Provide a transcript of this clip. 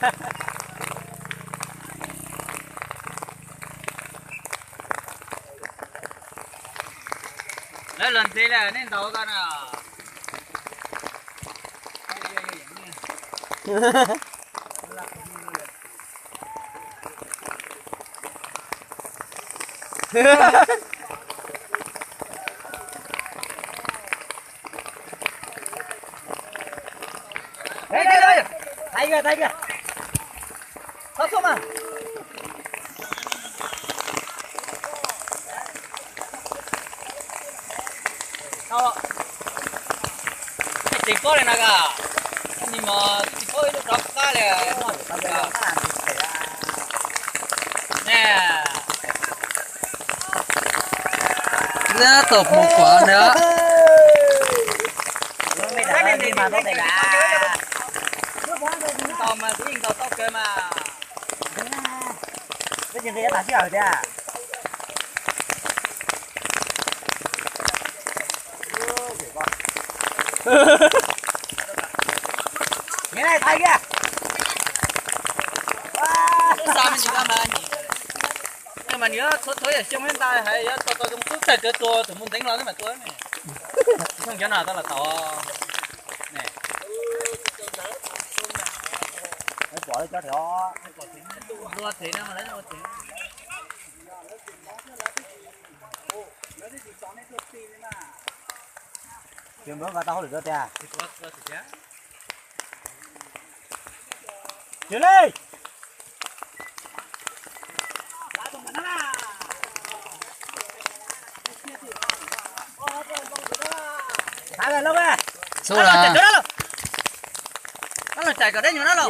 Lawv los ntxiv lawm, nej ntaus ko na. Thaiv kìa, thaiv kìa. Txhob xub mas. Tsis paub li no koj, ni mos tsis paub ib lub rov qab li. Neb tau mus kuav nws. Ntaus mas kuv yeej ntaus tau kawg mas. Xa me ntsis ko mas, mas nws yuav txhua txhua yam xyoo thiab ntag, hais yuav tau tau zoo xub txawg kawg tua tus mus nteev los xwb mas tua. Xyoo cov no tau los tau. Ua tsev no mas lawv ua tsev. Tsis npawg nqa tau hauj lwm rau tiag. Tsis li. Xub los. Los cais kom deb nyuag na los.